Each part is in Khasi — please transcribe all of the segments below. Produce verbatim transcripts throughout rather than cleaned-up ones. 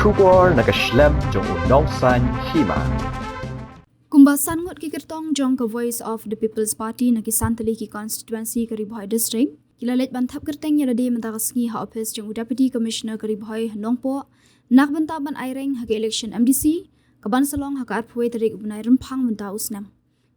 Khubor na ka shlem jong u nongsaiñ hima. Kumba san ngut ki kyrtong jong ka Voice of the People's Party na ki san tylli ki constituency ka Ri Bhoi District ki la leit ban thap kyrteng ïa lade mynta ka sngi ha ophis jong u Deputy Commissioner ka Ri Bhoi ha Nongpoh na ka bynta ban aireng ha ka election M D C ka ban sa long ha ka arphew wei tarik u bnai Rymphang mynta u snem.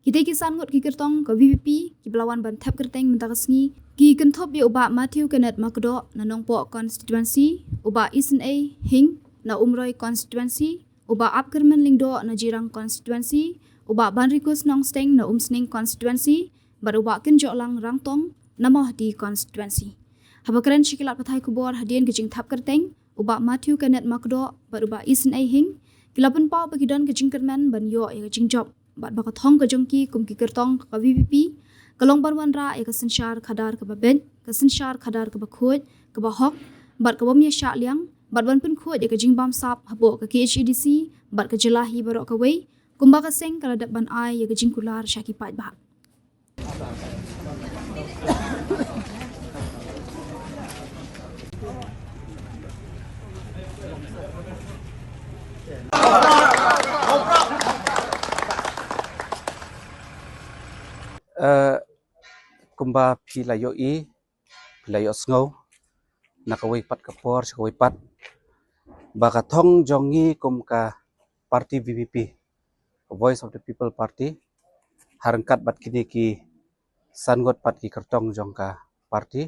Kitei ki san ngut ki kyrtong ka V P P kiba la wan ban thap kyrteng mynta ka sngi ki kynthup ïa u Bah Matthew Kenneth Makdoh na Nongpoh constituency, u Bah Isynei Hing na Umroi constituency, u Bah Apkyrmen Lyngdoh na Jirang constituency, u Bah Banrikus Nongsteng na Umsning constituency, bad u Bah Kynjohlang Rangtong na Mawhati constituency. Haba kren sha ki lad pathai khubor hadien ka jingthap kyrteng, u Bah Matthew Kenneth Makdoh bad u Bah Isynei Hing ki la pynpaw ba ki don ka jingkyrmen ban ïoh ïa ka jingjop bad ba ka thong ka jong ki kum ki kyrtong ka V P P ka long ban wanrah ïa ka synshar khadar kaba beit, ka synshar khadar kaba khuid, kaba hok bad kaba ym ïashah liang, bad ban pynkhuid ïa ka jingbamsap hapoh ka K H A D C bad ka jylla hi baroh kawei, kumba ka seng ka la dep ban ai ïa ka jingkular sha ki paidbah. Eh, kumba phi la ïohi, phi la ïohsngew na kawei pat ka por sha kawei pat ba ka thong jong ngi kum ka party V P P, ka Voice of the People Party, ha ryngkat bad kine ki san ngut pat ki kyrtong jong ka party,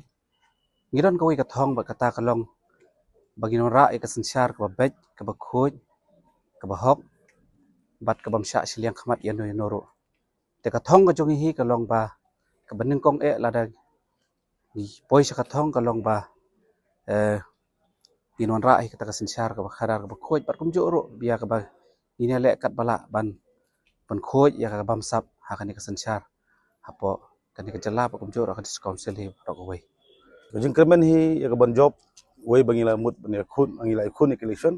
ngi don kawei ka thong bad kata ka long ba ngin wanrah ïa ka synshar kaba beit, kaba khuid, kaba hok bad kaba ym shah shiliang khmat ïano ïano ruh. Te ka thong ka jong ngi hi ka long ba kaba nyngkong eh lada ngi poi sha ka thong ka long ba, eh, ngin wanrah hi kata ka synshar kaba khadar kaba khuid bad kumjuh ruh ïa kaba ngin ïaleh katba lah ban pynkhuid ïa ka bamsap ha kane ka synshar hapoh kane ka jylla bad kumjuh ruh ka District Council hi baroh kawei. Ka jingkyrmen hi ïa ka ban jop, wei ba ngi la mut ban ïakhun, ngi la ïakhun ïa ka election,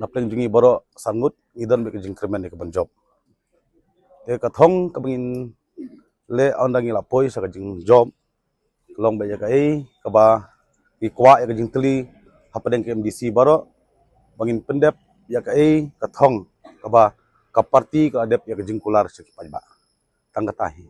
na pdeng jong ngi baroh san ngut ngi don bad ka jingkyrmen ïa ka ban jop. Te ka thong kaba ngin leh ynda ngi la poi sha ka jingjop ka long ba ïa kaei kaba ngi kwah ïa ka jingtylli hapdeng ka M D C baroh ba ngin pyndep ïa kaei ka thong kaba ka party ka la dep ïa ka jingkular sha ki paidbah. Tang kata hi.